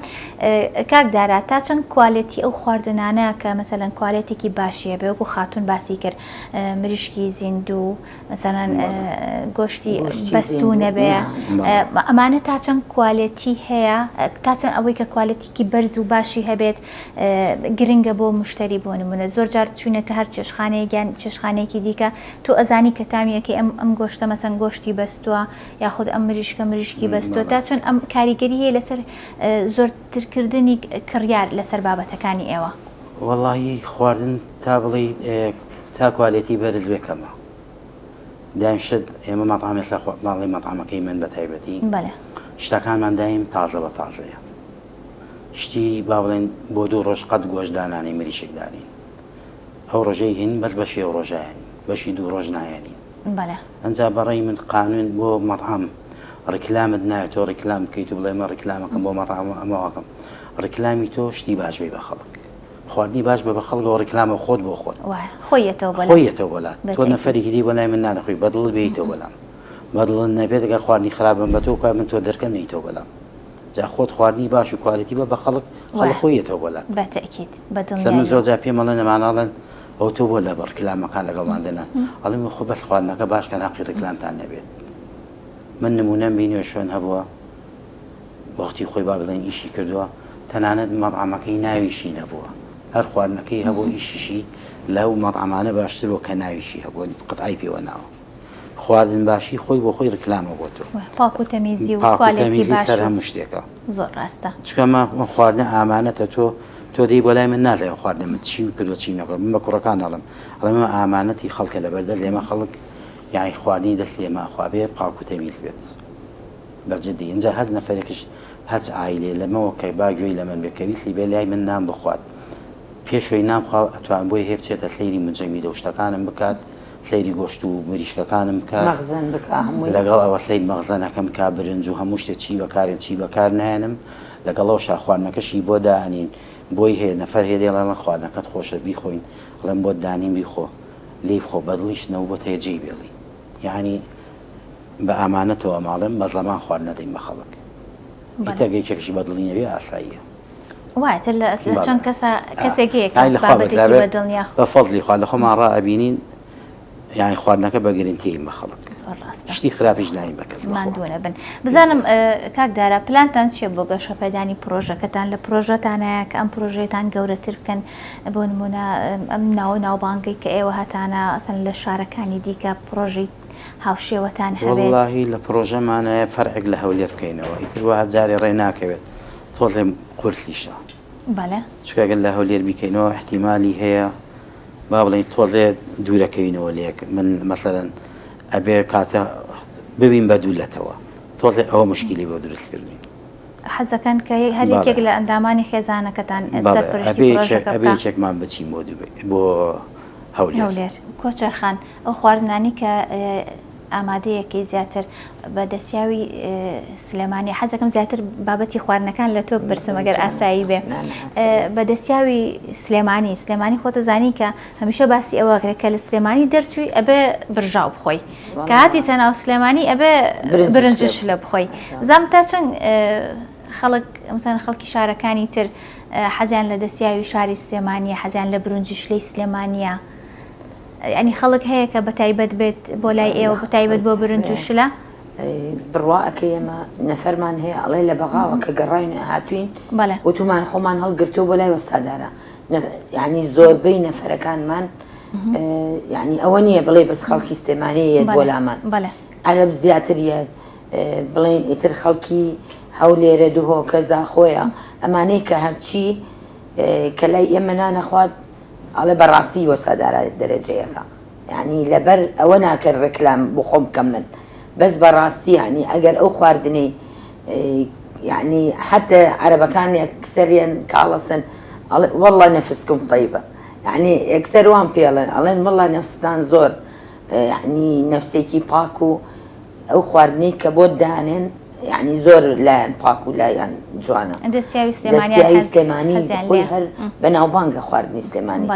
کاک دارا تا چەند کوالێتی ئەو خواردنانە کە مەسەلەن کوالێتێکی باشیە بێ وەکو خاتون باسی کرد مریشکی زیندوو مەسەلەن گۆشتی بەستوو نەبێ ئەمانە تا چەند کوالێتی هەیە تا چەند ئەوەی کە کوالێتیکی بەرز و باشی هەبێت گرنگە بۆ مشتری بۆ نمونە زۆر جار چوونەتە هەر چێشخانەیەک یان چێشخانەیەکی دیکە تۆ ئەزانی کە تامیەکەی ئەم ئەم گۆشتە مەسەن گۆشتی بەستووە یاخود ئەم مریشکە مریشکی بەستووە تا چەند ئەم کاریگەری هەیە لەسەر زۆرترکردنی کڕیار لەسەر بابەتەکانی ئێوە؟ وەڵاهی خواردن تا بڵێی تا کوالێتی بەرز بێ کەمە دایم شت ئێمە مەتعەمێک لە ماڵی مەتعەمەکەی من بە تایبەتی شتەکانمان دایم تازە بە تازەیە شتی با بڵێن بۆ دوو ڕۆژ قەت گۆشت دانانەی مریشک دانین ئەو ڕۆژەی هێنین بەس بەشی ئەو ڕۆژە هێنین بەشی دوو ڕۆژ ناهێنین بەلێ. ئەنجا بەڕەی من قانون بۆ مەتعەم ڕیکلامت ناوێت تۆ ڕیکلام بکەیت و بڵێ من ڕیکلامەکەم بۆ مەتعەم ئەمە واکەم ڕیکلامی تۆ شتی باش بی بە خەڵک خواردنی باش بە بە خەڵکەوە ڕیکلامە خۆت بۆ خۆت وایە خۆی یەتەوە بۆ لات خۆی یەتەوە بۆ لات تۆ بەتەئکید. نەفەرێکی دی بۆ لای من نانەخۆی بەدڵت بێیتەوە بۆ لام بەدڵت نەبێت گەر خواردنی خراپ بم بە تۆ کا من تۆ دەرکەم نەیتەوە بۆ لام جا خۆت خواردنی باش و کوالێتی بە بە خەڵک خەڵک خۆی یەتەوە بۆ لات. بە تەئکید بە سەر من دڵنیاییەوە. زۆر جار پێم ئەڵێن ئەمانە ئەڵێن ئەوە تۆ بۆ لە ڕیکلامەکان لەگەڵمان دەنان ئەڵێم خۆ بەس خواردنەکە باش کەن هەقی ڕیکلامتان نەبێت من نمونەم بینیوە شوێن هەبووە وەختی خۆی با بڵێن ئیشی کردووە تەنانەت مەطعەمەکەی ناویشی نەبووە هەر خواردنەکەی هەبوو ئیشیشی لەو مەطعەمانە باشتر بووە کە ناویشی هەبووە قطعی پێوە ناوە خواردن باشی خۆی بۆ خۆی ڕیکلامە بۆ تۆ. پاک و تەمیزی و پاک و کوالێتی تەمیزی باش سەر و هەموو شتێکە. زۆر ڕاستە. چونکە ئەمە خواردنە ئامانەتە تۆ تۆ دێی بۆ لای من نازانم خواردنە من چیم کردوە چیم نەکردوە من بە کوڕەکان ئەڵێم ئەڵێم ئەمە ئامانەتی خەڵکە لەبەر دەست ئێمە خەڵک یانی خواردنی دەست لێمە ئەخوا بێ پاک و تەمیز بێت بە جدی ئینجا هەر نەفەرێکیش هەچ عایلێ لەمەوە کە با گوێی لە من بێ کە ویستی بێ لای من نان بخوات پێش وەی نان بخوا ئەتوان بۆی هەیە بچێتە سەیری مجەمیدە و شتەکانم بکات سەیری گۆشت و مریشکەکانم بکات مەخزەن بکا هەمووی لەگەڵ ئەوە سەیر مەخزەنەکەم بکا برنج و هەموو شتێ چی بەکارێن چی بەکار نایەنم لەگەڵ ئەوشا خواردنەکەشی بۆ دائەنین بۆی هەیە نەفەر هەیە دێ ئەڵێ خواردنەکەت خۆشە بیخۆین ئەڵێم بۆت دانیم بیخۆ لێی بخۆ بەدڵیشت نەبوو بۆت هەیە جێی بێڵی یەعنی بە ئامانەتەوە ئەمە ئەڵێم بە زەمان خوارد نەدەین بە خەڵک ئیتر گەر یەکێکیش بە دڵی نەبێ ئاساییە. وایە تر لە چەند کەسە کەسێک هەیە کە بابەتێکی بە دڵ نییە. بە فەزلی خوا لە خۆمان ڕائەبینین یانی خواردنەکە بە گرنتیین بە خەڵک شتی خراپیش ناین بە کەس. ماندوو نەبن. بزانم کاک دارا پلانتان چییە بۆ گەشەپێدانی پرۆژەکەتان لە پرۆژەتانایە کە ئەم پرۆژەیەتان گەورەتر بکەن بۆ نمونە ئەم ناو ناوبانگەی کە ئێوە هەتانە ئەسەن لە شارەکانی دیکە پرۆژەی هاوشێوەتان هەبێت؟ وەڵاهی لە پرۆژەمانایە فەرعێک لە هەولێر بکەینەوە ئیتر وا جارێ ڕێ ناکەوێت تۆزێ قورسیشە. بەڵێ. چونکە گەر لە هەولێر بیکەینەوە ئیحتیمالی هەیە با بڵێین تۆزێ دوورەکەوینەوە لێک من مەسەلەن ئەبێ کاتە ببین بە دوو لەتەوە تۆزێ ئەوە مشکیلی بۆ دروست کردوین. حەزەکەن کە هەر یەکێک لە ئەندامانی خێزانەکەتان سەرپەرشتی پرۆژەکە بکا؟ ئەبێ یەکێکمان بچین بۆ دوبەی بۆ هەولێر. هەولێر. کۆچەر خان ئەو خواردنانەی کە ئامادەیەکەی زیاتر بە دەسیاوی سلێمانی حەزەکەم زیاتر بابەتی خواردنەکان لە تۆ بپرسم ئەگەر ئاسایی بێ بە دەسیاوی سلێمانی سلێمانی خۆتە زانی کە هەمیشە باسی ئەوە کرێت کە لە سلێمانی دەرچووی ئەبێ برژاو بخۆی کە هاتیتە ناو سلێمانی ئەبێ برنج شلە بخۆی زام تا چەند خەڵک مەسەن خەڵکی شارەکانی تر حەزیان لە دەسیاوی شاری سلێمانیە حەزیان لە برنجی شلەی سلێمانیە یانی خەڵک هەیە کە بەتایبەت بێت بۆ لای ئێوە بەتایبەت بۆ برنج و شلە؟ بڕوا ئەکەی ئێمە نەفەرمان هەیە ئەڵێ لە بەغاوە کە گەڕاین هاتوین وتومان خۆمان هەڵگرتووە بۆ لای وەستادارە یعنی زۆربەی نەفەرەکانمان یعنی ئەوە نییە بڵێ بەس خەڵکی سلێمانی یەت بۆ لامان عەرەب زیاتر یەت بڵێن ئیتر خەڵکی هەولێرە دهۆکە زاخۆیە ئەمانەی کە هەرچی کە لای ئێمە نانەخوات ئەڵێ بەڕاستی وەستا دارا دەرەجە یەکە یانی لەبەر ئەوە ناکەن ڕێکلام بۆ خۆم بکەم من بەس بەڕاستی یانی ئەگەر ئەو خواردنەی یانی حتى عەرەبەکان یەکسەریان کاڵەسن ئەڵێ واللە نفسکم طیبە یانی یەکسەر وام پێڵێن ئەڵێن واللە نفستان زۆر یانی نفسێکی پاک و ئەو خواردنەی کە بۆت دانێن یانی زۆر لایان پاک و لایان جوانە. دەستیاوی سلێمانیان دەستیاوی سلێمانی خۆی هەر بەناوبانگە خواردنی سلێمانی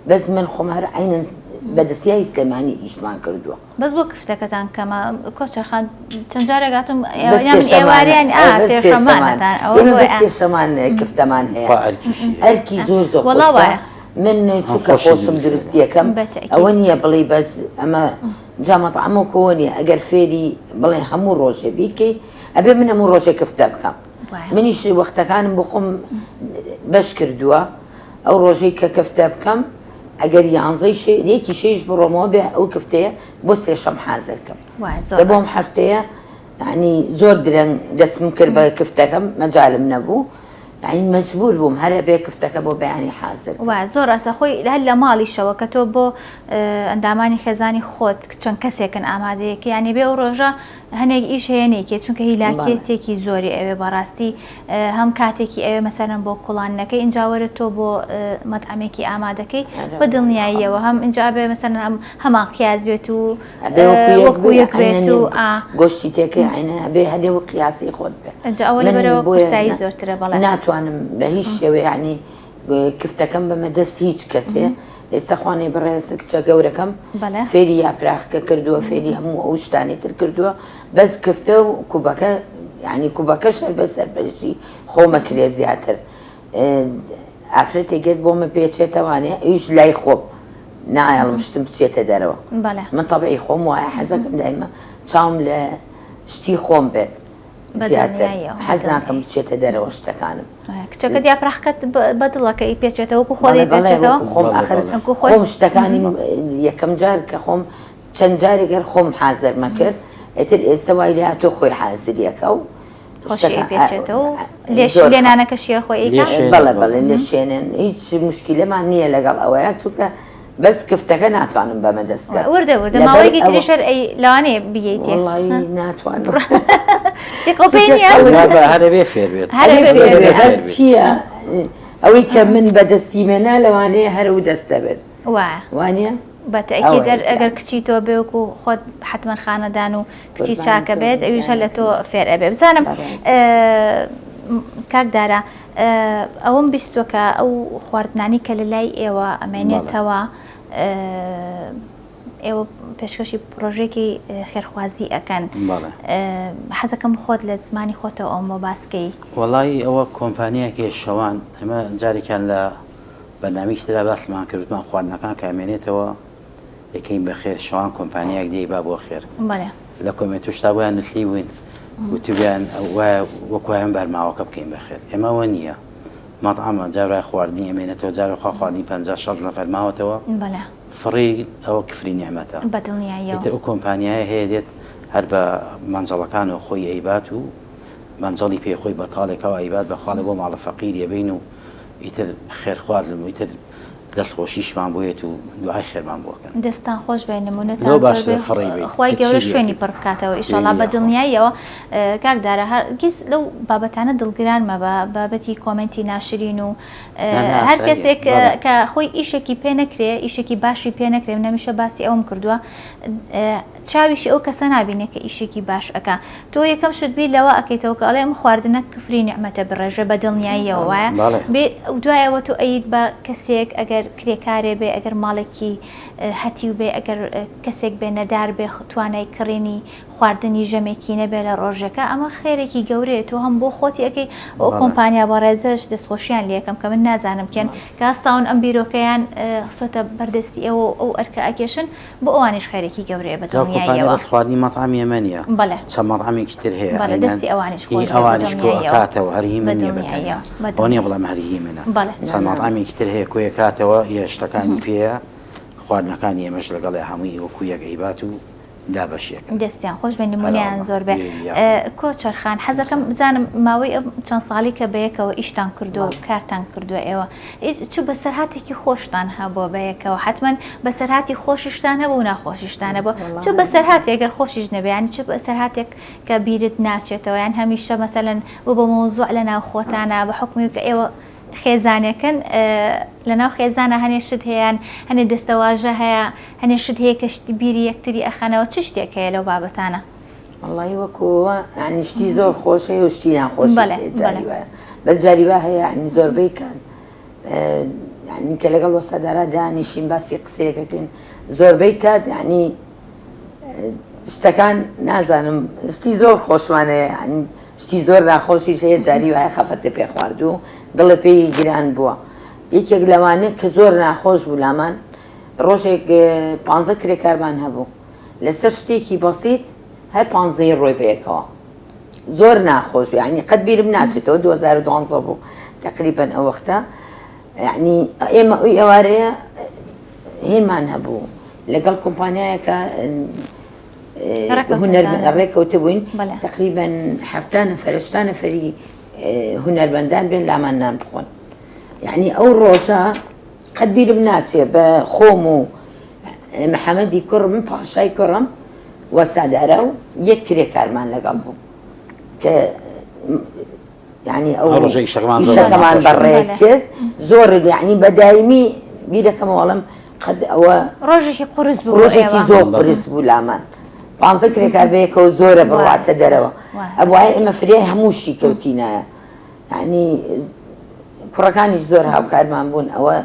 بەس من خۆم هەر عەینەن بە دەستیاوی سلێمانی ئیشمان کردووە. بەس بۆ کفتەکەتان کەمە کۆچەر خان چەند جارێک هاتوم ئێوارێن سێشەمانتان ئەوە سێشەمان کفتەمان هەیە ئەرکی زۆر زۆر وەڵا وایە من چونکە خۆشم دروستیەکەم ئەوە نییە بڵێ بەس ئەمە جا مەتعەم وەکو ئەوە نیە ئەگەر فێری بڵێ هەموو ڕۆژێ بیکەی ئەبێ من هەموو ڕۆژێ کفتە بکەم منیش وەختەکانم بۆ خۆم بەش کردووە ئەو ڕۆژەی کە کفتە بکەم ئەگەر یانزەی یەکی شەیش بڕۆمەوە بێ ئەو کفتەیە بۆ سێشەم حازر کەم بۆم هەفتەیە یعنی زۆر درەنگ دەستم کرد بە کفتەکەم مەجالم نەبوو یانی مەجبور بووم هەر ئەبێ کفتەکە بۆ بەیانی حازر کەم. وایە زۆر ڕاستە خۆی هەر لە ماڵیشەوە کە تۆ بۆ ئەندامانی خێزانی خۆت چەند کەسێکن ئامادەیەکە یانی بێ ئەو ڕۆژە هەنێک ئیش هەیە نیکێ چونکە هیلاکێتێکی زۆری ئەوێ بەڕاستی هەم کاتێکی ئەوێ مەسەلەن بۆ کوڵاندنەکەی ئینجا وەرە تۆ بۆ مەتعەمێکی ئامادەکەی بە دڵنیاییەوە هەم ئینجا بێ مەسەلەن ئەم هەمان قیاس بێت و وەکو یەک بێت و ئا گۆشتی تێکەی عەینەن ئەبێ هەر وەک قیاسی خۆت بێ. ئینجا ئەوە لەبەرئەوە قورسایی زۆرترە بەڵێ. ناتوانم بە هیچ شێوەیە یانی کفتەکەم بەمە دەست هیچ کەسێ ئێستا خوانەی بەڕێز کچە گەورەکەم فێری یاپراخکە کردووە فێری هەموو ئەو شتانی تر کردووە بەس کفتە و کوبەکە یانی کوبەکەش هەر بە سەرپەرشتی خۆمەکرێ زیاتر ئافرەتێک گەت بۆمە پێچێتەوانێ ئەویش لای خۆم نایەڵم شتم بچێتە دەرەوە من تەبعی خۆم وایە حەزەکەم دایمە چاوم لە شتی خۆم بێت زیاتر حەز ناکەم بچێتە دەرەوە شتەکانم. کچەکەت یاپراخکەت بەدڵە کە ئیپێچێتەوە وەکو خۆ دەیپێچێتەوە؟ خۆم ئاخر خۆم شتەکانی یەکەم جار کە خۆم چەند جارێک هەر خۆم حازرمە کرد ئیتر ئێستا وای لێهاتووە خۆی حازریەکە و. خۆشی ئەیپێچێتەوە و لێش لێنانەکەشی هەر خۆی ئەیکا؟ بەڵێ بەڵێ لێشێنن هیچ موشکیلەمان نییە لەگەڵ ئەوەیا چونکە بەس کفتەکە ناتوانم بەمە دەست کەس وردە وردە ماوەیەکی تریش هەر ئەی لەوانەیە بیەیتێ وەڵی ناتوانم سیقڵ پێ نییە هەر ئەبێ فێر بێت هەر ئەبێ فێر بێت بەس چییە ئەوەی کە من بەدەستی مێنا لەوانەیە هەر ئەو دەستە بێت وایە وانە؟ بە تەئکید ئەر ئەگەر کچی تۆ بێ وەکو خۆت حەتمەن خانەدان و کچی چاکە بێت ئەویش هەر لە تۆ فێر ئەبێ بزانم کاک دارا ئەوەم بیستوە کە ئەو خواردنانی کە لە لای ئێوە ئەمێنێتەوە ئێوە پێشکەشی پرۆژێکی خێرخوازی ئەکەن حەزەکەم خۆت لە زمانی خۆتەوە ئەوم بۆ باسکەی وەڵی ئەوە کۆمپانیایەکێ شەوان ئەمە جارێکیان لە بەرنامەیەکی ترا باسمان کرد وتمان خواردنەکان کە ئەمێنێتەوە ئەکەین بە خێر شەوان کۆمپانیایەک دێی با بۆ خێر بەڵێ لە کۆمێنتوشتا بۆیان نووسی بووین وتبیان وایە وەک وایە بەرماوەکە بکەین بە خێر ئێمە ئەوە نییە مەطعەمە جار وایە خواردنی ئەمێنێتەوە جار خوا خواردنی 50 60 نەفەر ماوەتەوە بەڵێ فڕی ئەوە کفری نیعمەتە بە دڵنیاییەوە ئیتر ئەو کۆمپانیایە هەیە دێت هەر بە مەنجەڵەکانەوە خۆی ئەیبات و مەنجەڵی پێ خۆی بەتاڵێکەوە ئەیبات بە خاڵێ بۆ ماڵە فەقیر یەبین و ئیتر خێرخوازم و ئیتر دەستخۆشیشمان بۆیەت و دوعای خێرمان بۆ کەن. دەستتان خۆش بێ نمونەتان لەوە زۆر باشترە بێ فڕێی بەیت خوای کە گەورە چی شوێنی لێ پڕ بکاتەوە ئیشەڵا بێ بە یاخوا. دڵنیاییەوە کاک دارا هەرگیز لەو بابەتانە دڵگران مەبە بابەتی کۆمێنتی ناشرین و نا نا هەر ئاساییە کەسێک بەڵێ. کە خۆی ئیشێکی پێ نەکرێ ئیشێکی باشی پێ نەکرێ من هەمیشە باسی ئەوەم کردووە چاویشی ئەو کەسە نابینێ کە ئیشێکی باش ئەکا تۆ یەکەم شت بیر لەوە ئەکەیتەوە کە ئەڵێ ئەم خواردنە کفری نیعمەتە بڕێژە بە دڵنیاییەوە وایە بەڵێ. بێ دوایەوە تۆ ئەیت بە کەسێک ئەگەر کرێکارێ بێ ئەگەر ماڵێکی هەتیو بێ ئەگەر کەسێک بێ نەدار بێ توانای کڕینی خواردنی ژەمێکی نەبێ لە ڕۆژێکا ئەمە خێرێکی گەورەیە تۆ هەم بۆ خۆتی ئەکەی ئەو بەڵێ. کۆمپانیا بەڕێزەش دەستخۆشیان لێ ئەکەم کە من نازانم کێن کە هەستاون ئەم بیرۆکەیان خستۆتە بەردەستی ئێوە و ئەو ئەرکە ئەکێشن بۆ ئەوانیش خێرێکی گەورەیە بە جا کۆمپانیا دڵنیاییەوە. بەس خواردنی مەتعەمی ئێمە نییە بەڵێ. چەند مەتعەمێکی تر هەیە بەڵێ ئەینەن دەستی ئەوانیش هی خۆش بێ بە ئەوانیش کۆ دڵنیاییەوە. ئەکاتەوە هەر هی بە من نییە بە تەنیا دڵنیاییەوە بە ئەوە نییە دڵنیاییەوە. بڵێم هەر هی منە بەڵێ. چەند نا نا. مەتعەمێکی تر هەیە کۆی ئەکاتەوە یە شتەکانی پێیە خواردنەکانی ئێمەش لەگەڵیا هەمووی وەکوو یەک ئەیبات و دابەشی ئەکەن. دەستیان خۆش بێ نمونەیان ئەرەوەڵا زۆر بێ. وێوی یاخوا. کۆچەر خان حەزەکەم بزانم ماوەی ئەم چەند ساڵی کە بەیەکەوە ئیشتان کردووە و بەڵێ. کارتان کردووە ئێوە هیچ چ بەسەرهاتێکی خۆشتان هەبووە بەیەکەوە حەتمەن بەسەرهاتی خۆشیشتان هەبوو و ناخۆشیشتان هەبووە وەڵا چ بەسەرهاتێک گەر خۆشیش نەبێ یانی چ بەسەرهاتێک کە بیرت ناچێتەوە یان هەمیشە مەسەلەن بوو بە مەوزوع لە ناو خۆتانا بە حوکمی کە ئێوە خێزانێکن لە ناو خێزانە هەنێ شت هەیە یان هەنێ دەستەواژە هەیە هەنێ شت هەیە کە شت بیری یەکتری ئەخەنەوە چ شتێک هەیە لەو بابەتانە؟ وەڵایی وەکو ئەوە یانی شتی زۆر خۆش هەیە و شتی ناخۆشیش بەڵێ هەیە بەڵێ جاری وایە بەس جاری وا هەیە یانی زۆربەی کات یانی کە لەگەڵ وەستا دارا دانیشین باسی قسەیەکەکەین زۆربەی کات یانی شتەکان نازانم شتی زۆر خۆشمان هەیە یانی شتی زۆر ناخۆشیش هەیە جاری وایە خەفەتە پێ خواردوو دڵە پێی گران بووە یەکێک لەوانە کە زۆر ناخۆش بوو لامان ڕۆژێک پانزە کرێکارمان هەبوو لەسەر شتێکی بەسیت هەر پانزەی ڕۆی بەیەکەوە زۆر ناخۆش بوو یعنی قەت بیرم ناچێتەوە 2012 بوو تقریبا ئەو وەختە یعنی ئێمە ئەوی ئێوارەیە هێنمان هەبوو لەگەڵ کۆمپانیایەکە هونەر ڕێکەوتبووین تقریبا هەفتا نەفەر هەشتا نەفەری هونەرمەندان بێن لامان نان بخۆن یعنی ئەو ڕۆژە قەت بیرم ناچێ بە خۆم و محەمەدی کوڕم پاشای کوڕم وەستا دارا و یەک کرێکارمان لەگەڵ بوو کە یعنی ئەو ڕۆژە ئیشەکەمان زۆر ئیشەکەمان ناخۆش بەڕێ کرد زۆر یعنی بە دایمی بیرەکەمەوە ئەڵێم قەت ئەوە ڕۆژێکی قورس بوو بۆ ڕۆژێکی ئێوە. زۆر قورس بوو لامان پانزە کرێکار بەیەکەوە زۆرە بڕواتە دەرەوە ئەبوایە ئێمە فریای هەمووشی کەوتینایە یعنی کوڕەکانیش زۆر هاوکارمان بوون ئەوە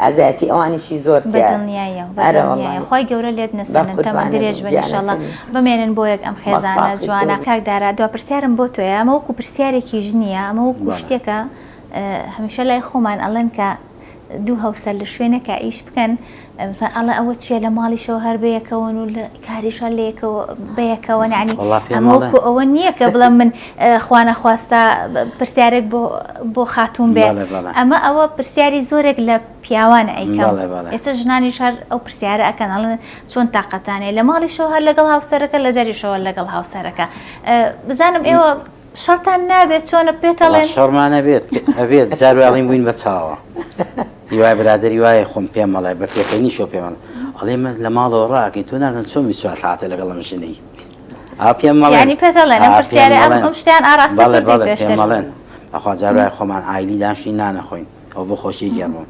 ئازایەتی ئەوانیشی زۆر بە دڵنیاییەوە بە دڵنیاییەوە خوای گەورە لێت نەسەنن تەمەن درێژ بن ئیشەڵا بمێنن بۆ یەک ئەم خێزانە جوانە کاک دارا دوا پرسیارم بۆ تۆیە ئەمە وەکو پرسیارێکیش نییە ئەمە وەکو شتێکە هەمیشە لای خۆمان ئەڵێن کە دوو هاوسەر لە شوێنێکا ئیش بکەن مثلا ئەڵێ ئەوە چییە لە ماڵیشەوە هەر بەیەکەوەن و لە کاریش هەر لەیەکەوە بەیەکەوەن یعنی وەڵا پێم ئەمە ئەڵێن. وەکو ئەوە نییە کە بڵێم من خوانەخواستە پرسیارێک بۆ بۆ خاتوون بێ بەڵێ بەڵێ. ئەمە ئەوە پرسیاری زۆرێک لە پیاوان ئەیکەم بەڵێ بەڵێ. ئێستا ژنانیش هەر ئەو پرسیارە ئەکەن ئەڵێن چۆن تاقەتان هەیە لە ماڵیشەوە هەر لەگەڵ هاوسەرەکە لە دەریشەوە لەگەڵ هاوسەرەکە بزانم ئێوە. شەڕتان نابێت چۆنە پێتەڵێن؟ شەڕمان ئەبێت ئەبێت جار وای ئەڵێین بووین بە چاوە هیوای برادەری وایە خۆم پێم ئەڵێ بە پێکەنیشەوە پێم ئەڵێ ئەڵێ من لە ماڵەوە ڕاکەین تۆ نازانم چۆن 24 سەعاتە لەگەڵ ئەم ژنەی ئا پێم مەڵێن یعنی پێتەڵێن ئەم ئا پێم پرسیارە ئەم مەڵێن ئەم شتیان ئاراستە بەڵێ کردی بەڵێ پێم پێشتر مەڵێن بەخوا جار وایە خۆمان عایلی دانیشتین نانەخۆین ئەو بۆ خۆشی گەرمم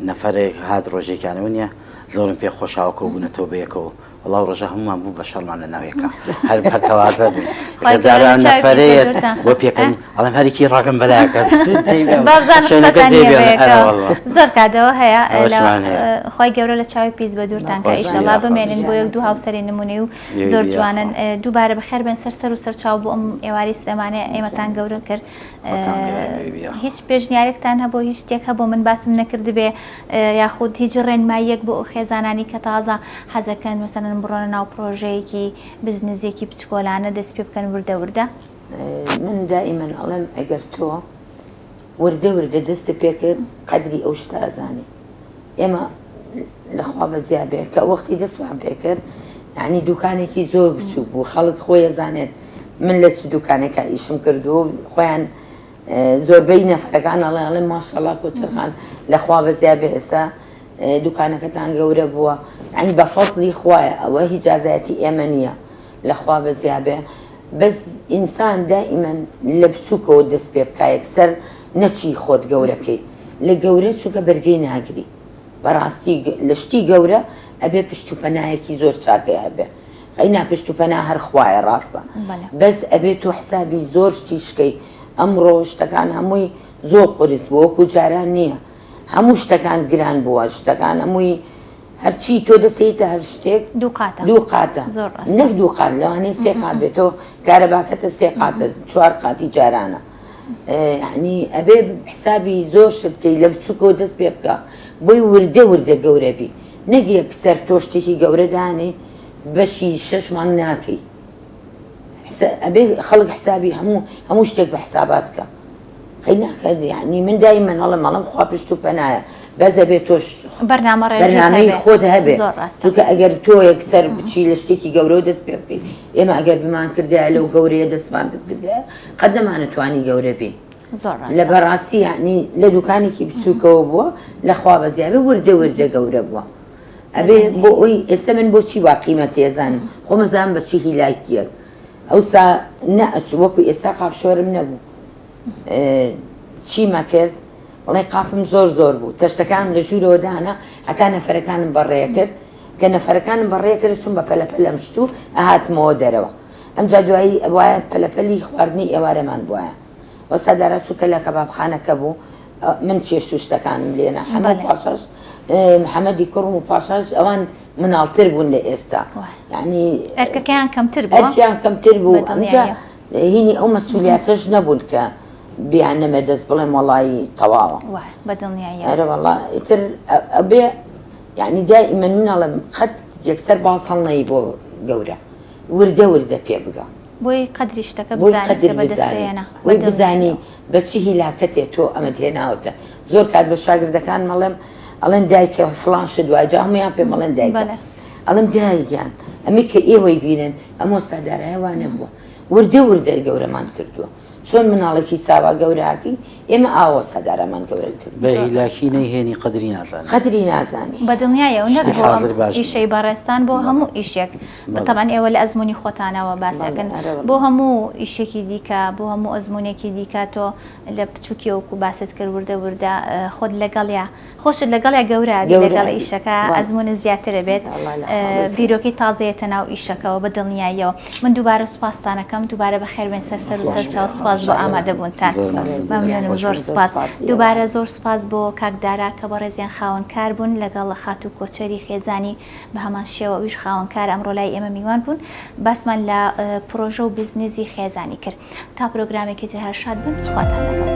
نەفەرێک هات ڕۆژێکیان ئەوە نییە زۆرم پێ خۆشاوە کۆبوونەتەوە بەیەکەوە وەڵا ئەو ڕۆژە هەموومان بوو بە شەڕمان لە ناو یەکا هەر پەرتەوازە بووین خوای ئیتر گەورە جاران لە چاوی پیس نەفەرێت بەدوورتان بۆ خات پێکەنین ئەڵێم هەرێکی ڕاکەم بەلایەکە جێی بێڵن بابزانم شوێنەکە قسەتان جێ نییە بێڵن ئەرە بەیەکەوە وەڵا زۆر کاتەوە هەیە لە ئەوەشمان هەیە خوای گەورە لە چاوی پیس بەدوورتان کە خۆش ئیشەڵا یاخوا بمێنن بۆ یەک بژی دوو هاوسەری نمونەی و یەوی زۆر یاخوا جوانن دووبارە بەخێر بێن سەر سەر و سەرچاو بۆ ئەم ئێوارەی سلێمانێ ئێمەتان گەورە کرد خۆتان گەورە بێ یاخوا. هیچ پێشنیارێکتان هەبوو هیچ شتێک هەبوو من باسم نەکردبێ یاخود هیچ ڕێنماییەک بۆ ئەو خێزانانی کە تازە حەزەکەن مەسەلەن بڕۆنە ناو پرۆژەیەکی بزنزێکی بچکۆلانە دەست پێ بکەن وردە وردە؟ من دائیمەن ئەڵێم ئەگەر تۆ وردە وردە دەستت پێ کرد قەدری ئەو شتە ئەزانی ئێمە لەخوا بەزیا بێ کە وەختی دەستمان پێ کرد یعنی دوکانێکی زۆر بچووک بوو خەڵک خۆی ئەزانێت من لە چ دوکانێکا ئیشم کردووە و خۆیان زۆربەی نەفەرەکان ئەڵێ ئەڵێ ماشەڵا کۆچەر خان لەخوا بەزیا بێ ئێستا دوکانەکەتان گەورە بووە یعنی بە فەزلی خوایە ئەوە هیچ ئازایەتی ئێمە نییە لەخوا بەزیا بێ بەس ئینسان دائیمەن لە بچووکەوە دەست پێ بکا یەکسەر نەچی خۆت گەورەکەی لە گەورە چونکە بەرگەی ناگری بەڕاستی لە شتی گەورە ئەبێ پشت و پەنایەکی زۆر چاکەی هەبێ ئەینا پشت و پەنا هەر خوایە ڕاستە بەس ئەبێ تۆ حسابی زۆر شتیش کەی ئەمڕۆ شتەکان هەمووی زۆر قورس بووە وەکو جاران نییە هەموو شتەکان گران بووە شتەکان هەمووی هەرچی تۆ دەسێیتە هەر شتێک دوو قاتە دوو قاتە زۆر ڕاستە نەک دوو قات لەوانەیە سێ قات بێت تۆ کارەباکەتە سێ قاتە چوار قاتی جارانە یعنی ئەبێ حسابی زۆر شت بکەی لە بچووکەوە دەست پێ بکە بۆی وردە وردە گەورە بی نەک یەکسەر تۆ شتێکی گەورە دانێی بەشی شەش مانگ ناکەی ئەبێ خەڵک حسابی هەموو هەموو شتێک بە حسابات کە قەی ناکات یعنی من دایمەن ئەڵێم ئەڵێم خوا پشت و پەنایە بەس ئەبێ تۆش بەرنامە ڕێژیت بەرنامەی هەبێ خۆت هەبێ زۆر ڕاستە چونکە ئەگەر تۆ یەکسەر بچی لە شتێکی گەورەوە دەست پێ بکەی ئێمە ئەگەر بمان کردایە لەو گەورەیە دەستمان بکردایە قەت نەمانەتوانی گەورە بین زۆر لە ڕاستە بەڕاستی یعنی لە دوکانێکی بچووکەوە بووە لە خوا بەزیابێ وردە وردە گەورە بووە ئەبێ بۆ ئەوی ئێستا من بۆچی وا قیمەتی ئەزانم خۆم ئەزانم بە چی هیلاکیەک ئەوسا نە ئەچوو وەکو ئێستا قاپشۆرم نەبوو چیمە کرد بڵێ قاپم زۆر زۆر بوو تەشتەکانم لە ژوورەوە دانا هەتا نەفەرەکانم بەڕێ کرد کە نەفەرەکانم بەڕێ کرد چوون بە پەلەپەلەم شت و ئەهاتمەوە دەرەوە ئەمجا دوایی وایە پەلەپەلی خواردنی ئێوارەمان بواە وەستا دارا چووکە لە کەبابخانەکە بوو من چێشت و شتەکانم لێنا حەمە و پاشاش محەمەدی کوڕم و پاشاش ئەوان مناڵتر بوون لە ئێستا یعنی ئەرکەکەیان کەمتر بوو ئەرکیان کەمتر بوو ئەمجا هینی ئەو مەسولیاتەش نەبوون کە بیاننەمە دەست بڵێم وەڵایی تەواوە بە دڵنیاییەوە ئەرە وەڵا ئیتر ئەبێ یعنی دائیمەن من ئەڵێم قەت یەکسەر باز هەڵنەی بۆ گەورە وردە وردە پێ بگە بۆی قەدری شتەکە بۆی بزانی قەدر کە بەدەستێ بزانی هێنا بۆی بە بزانی دڵنیاییەوە. بە چ هیلاکەتێ تۆ ئەمەت هێناوەتە زۆر کات بە شاگردەکانم ئەڵێم ئەڵێن دایکە فڵان شت وایە جا هەموویان پێم ئەڵێن دایکە بەڵێ. ئەڵێم دایە گیان ئەمەی کە ئێوەی بینن ئەم وەستا دارایە وا نەبووە وردە وردە گەورەمان کردووە چۆن مناڵێکی ساوا گەورە ئەکەی ئێمە ئاوا وەستا دارامان گەورە کردووە. بە هیلاکی نەیهێنی قەدری نازانی. قەدری نازانی. بە دڵنیایەوە نەک شتی بۆ ئەم حازر باش نییە. ئیشەی بەڕێزتان بۆ هەموو ئیشێک بەڵێ. تەبعەن ئێوە لە ئەزموونی خۆتانەوە باس بەڵێ ئەکەن ئەرێ بۆ وەڵا. هەموو ئیشێکی دیکە بۆ هەموو ئەزموونێکی دیکە تۆ لە بچووکیەوە وەکوو باست کرد وردە وردە خۆت لەگەڵیا خۆشت لەگەڵیا گەورە ئەبی گەورە لەگەڵ ئەبی ئیشەکە بەڵێ. ئەزموونت زیاتر ئەبێت ئەڵا لە خوا بەزیاد. بیرۆکەی تازە یەتە ناو ئیشەکەوە بە دڵنیاییەوە من دووبارە سوپاستان ئەکەم دووبارە بەخێر بێن سەر سەر و خۆش سەر بێ چاو سوپاس بۆ خۆش ئامادە بوونتان زۆر مەمنون دەست مەمنونم خۆش زۆر بێ. سوپاس دووبارە زۆر سوپاس بۆ کاک دارا کە بەڕێزیان خاوەن کار بوون لەگەڵ خاتوو کۆچەری خێزانی بە هەمان شێوە ئەویش خاوەن کارە ئەمڕۆ لای ئێمە میوان بوون باسمان لە پرۆژە و بزنزی خێزانی کرد تا پرۆگرامێکی تر هەر شاد بن خواتان لەگەڵ بێت.